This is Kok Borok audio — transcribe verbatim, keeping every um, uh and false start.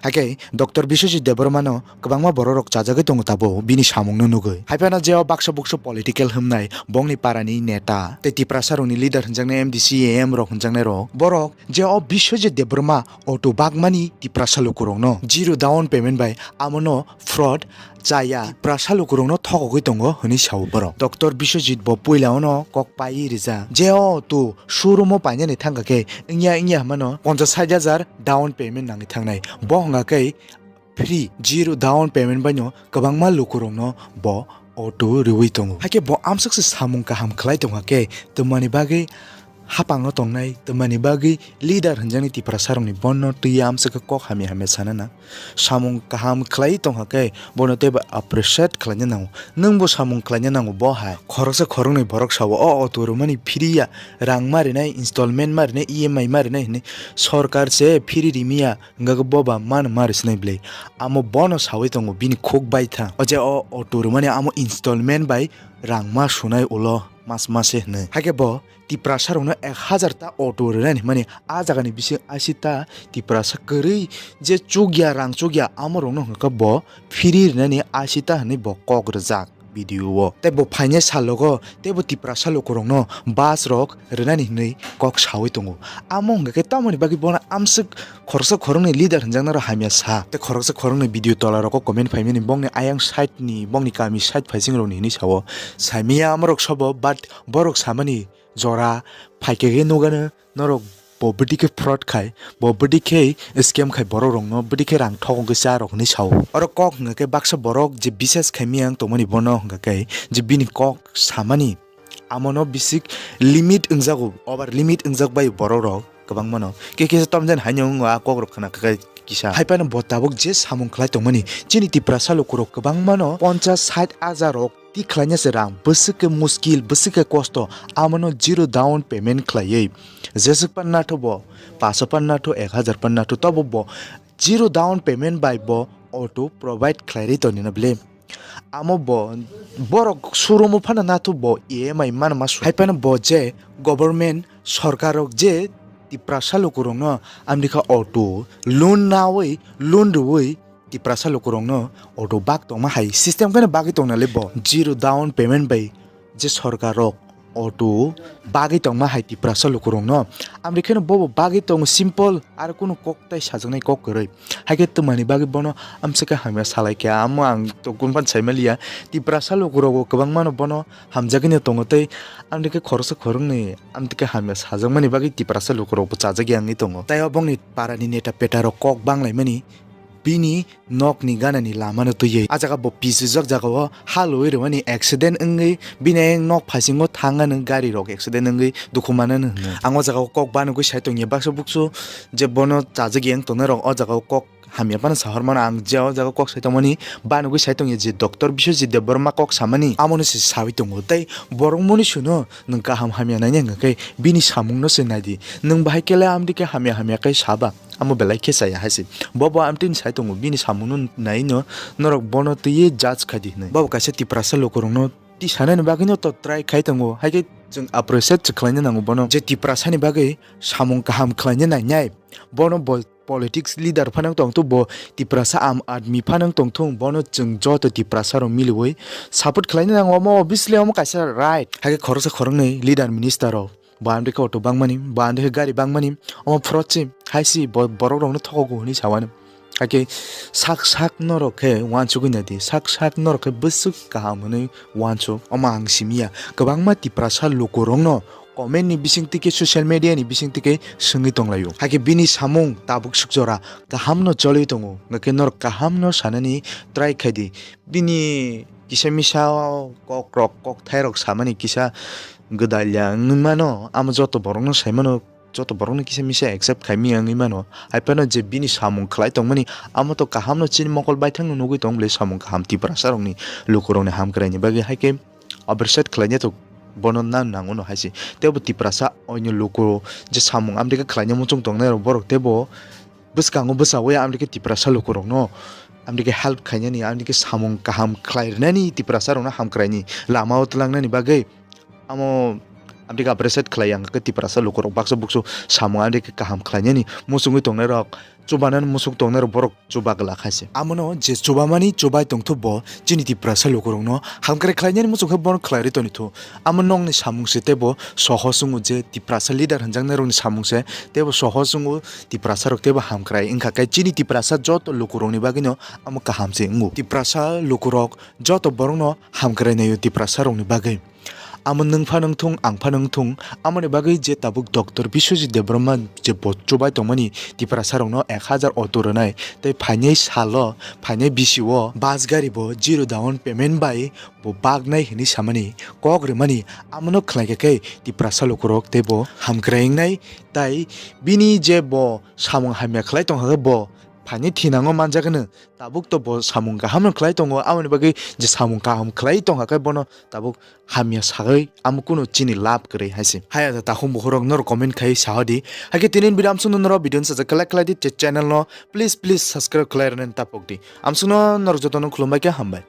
Hakhe Doctor Biswajit Debbarma no kwbangma borok rok chajagwi tongo tabuk bini samung no nugwi. Haiphano je o baksa buksa political hwmnai bongni para ni neta tei Tiprasa rok ni leader hwnjaknai M D C, A M rok hwnjaknai rok, borok je o Biswajit Debbarma auto bakmani Tiprasa lukurokno zero down payment bai amono fraud chaya Tiprasa lukurokno thokogwi tongo hwnwi sao borok. Doctor Biswajit bo puila ono kok paiwi rijak je o auto showroom o painani thangkha khe wngya wngya hwnmano ponchas sait hajar down payment nangwi thangnai. Bo hwnga khe free zero down payment baino kwbangma lukurokno bo auto rwwi tongo. Hakhe bo amswkse samung kaham khlai tongkha khe twmani bagwi hapang o tongnai twmani bagwi leader hwnjaknai Tiprasa rokni bono twi amswk khe kok hamya hamya sana na. Samung kaham khlai tongkha khe bono teibo appreciate khlaina nango. Nwngbo samung khlaina nango bo hai. Khoroksa khoroknwi borok sao o auto rwmani free ya, rang ma rinai, installment ma rinai, E M I ma rinai hwnwi sorkar se free rimiya, hwnkhe bo ba mano ma rwsinai bwle. Amo bono sawi tongo bini khuk baitha. O je o auto rwmani amo installment bai rang ma sunai ulo mas mase hwnwi. Hakhe bo Tiprasa rokno ek hajar ta auto rwnani hwnmani a jagani bising aisi ta Tiprasa kwrwi je chukya rang chukya amo rokno hwnkha bo free rwnani aisi ta hwnwi bo kok rwjak video o. Tei bo phainai salogo tei bo Tiprasa lukurokno bus rok rwnani hwnwi kok sawi tongo. Amo hwnkha khe tamoni bagwi bono amswk khoroksa khoroknwi leader hwnjaknai rok hamya sa. Tei khoroksa khoroknwi video tola rogo comment phaimani bongni ayang side ni bongni kami side phaising rokni hwnwi sao. Saimanya amorok sobo but borok samani jora phaikhe khe nugano norok bo bwdikhe fraud khai, bo bwdikhe scam khai borok rokno bwdikhe rang thokongkhe cha rok hwnwi sao. Oro kok hwnkha khe baksa borok je bisas khaimaya wng tongmani bono hwnkha khe je bini kok samani amono bisik limit wngjago, over limit wngjak bai borok rok kwbangmano. Khe khe tomjani haino wngo a kok rok khna khe kisa. Haiphano bo tabuk je samung khlai tongmani chini Tiprasa lukurok kwbangmano ponchas sait hajar rok ti khlaina se rang bwswk khe muskil, bwswk khe kosto, amono zero down payment khlaiwi jeswk pan natho bo, paso pan natho, ek hajar pan natho, tobo bo zero down payment bai bo auto provide khlai ri tonina bwle. Amo bo borok showroom o phano natho bo E M I manma su. Haiphano bo je government sorkar rok je Tiprasa lukurokno amrikha auto loan nawi loan rwui Tiprasa lukurokno auto bak tongma hai system kheno bagwi tongna le bo zero down payment bai je sorkar rok auto bagwi tongma hai Tiprasa lukurokno. Amri kheno bobo bagwi tongo simple, aro kunu kok tai sajaknai kok kwrwi. Haikhe twmani bagwi bono amswk khe hamya salai khe, amo ang to kunphano saimaliya. Tiprasa lukurokbo kwbangmano bono hamjagwino tongo tei amtwi khe khoroksa khoroknwi amtwi khe hamya sajakmani bagwi Tiprasa lukurokbo chajakya wngwi tongo. Tai o bongni parani neta peta rok kok banglaimani bini nokni ganani lamano twiwi. A jaga bo pis rijak jagao hal wi rwmani accident wngwi bini ayang nok phasingo thangano gari rok accident wngwi dukhu manano hwnwi. Ang o jagao kok banogwi sai tongya baksa buksu je bono chajak yang tongnai rok o jagao kok hamya phano sahor mano. Ang je o jagao kok sai tongmani banogwi sai tongya je Doctor Biswajit Debbarma kok samani amono se sawi tongo tei borok moni suno nwng kaham hamya naina hwnkha khe bini samungno se naidi. Nwng bahai kele amtwi khe hamya hamya khe saba. Amo belai khe chaya hai se. Bo bo amtwini sai tongo, bini samungno naino norok bono twiwi judge khai di hwnwi. Bo bo kaisa Tiprasa lukurokno tisanani bagwino to try khai tongo. Hai khe chwng appreciate se khlaina nango bono. Je Tiprasani bagwi samung kaham khlaina nangnai, bono bo politics leader phano wng tongthu, bo Tiprasa Aam Aadmi phano wng tongthu, bono chwng joto Tiprasa rok miliwi support khlaina nango. Omo obviously omo kaisa right. Hai khe khoroksa khoroknwi leader minister rok. Bo andikhe auto bangmani, bo andikhe gari bangmani, omo fraud se, hai se bo-, borok rokno thokogo hwnwi sawano. Hakhe sak sak norok khe uansugwi naidi, sak sak norok khe bwswk kaham hwnwi uansuk, omo ang simiya. Kwbangma Tiprasa lukurokno comment ni bisingtwi khe, social media ni bisingtwi khe swngwi tonglaio. Hakhe bini samung tabuk swk jora kahamno choliwi tongo, hwnkhe norok kahamno sanani try khaidi. Bini kisa misa kok rok, kok thai rok samani kisa gwdalya wngwi mano, amo joto borokno sai mano, joto borokno kisa misa accept khai maya wngwi mano. Hai phano je bini samung khlai tongmani, amo to kahamno chini mokol baithangno nugwi tong bwle, samung kaham Tiprasa rokni, lukurokni hamkraini bagwi, hai khe appreciate khlaina to bono na nango no hai se. Teibo Tiprasa oino luku je samung amtwi khe khlaina muchung tongnai rok, borok teibo bwskango bwchawi amtwi khe Tiprasa lukurokno amtwi khe help khainani, amtwi khe samung kaham khlai rwnani, Tiprasa rokno hamkraini lama o twlangnani bagwi amo Amtwi khe appreciate khlai ang khe Tiprasa lukurok baksa buksu samung amtwi khe kaham khlainani muchungwi tongnairok, chubanani muchung tongnairok borok chuba glak hai se. Amono je chubamani chubai tongthu bo chini Tiprasa lukurokno hamkrai khlainani muchung khe bono khlairwi tonithu. Amo nokni samung se teibo sohos wngo je Tiprasa leader hwnjaknairokni samung se teibo sohos wngo Tiprasarok teibo hamkrai wngkha khe chini Tiprasa joto lukurokni bagwino amo kaham se wngo. Tiprasa lukurok joto borokno hamkrai naio Tiprasarokni bagwi. Amo nwng pha nwngthung, ang pha nwngthung, amoni bagwi je tabuk Doctor Biswajit Debbarma je bo chubai tongmani Tiprasarokno ek hajar auto rwnai, tei phainai salo, phainai bisio bus gari bo zero down payment bai bo baknai hwnwi samani kok rwmani, amono khlaikha khe Tiprasa lukurok teibo hamkrai wngnai, tai bini je bo samung hamya khlai tongkha khe bo phainai thinango manjak hwno. Tabuk to bo samung kaham no khlai tongo, aboni bagwi je samung kaham khlai tongkha khe bono tabuk hamya sagwi amo kunu chini lab kwrwi hai se. Haya da takhum bukhurok norok comment khai sahodi. Hakhe tinin video amsukno norok video no sajak khlai khlai di, che channel no please please subscribe khlai rwna tapok di. Amsukno norok jotono khulumbai khe hambai.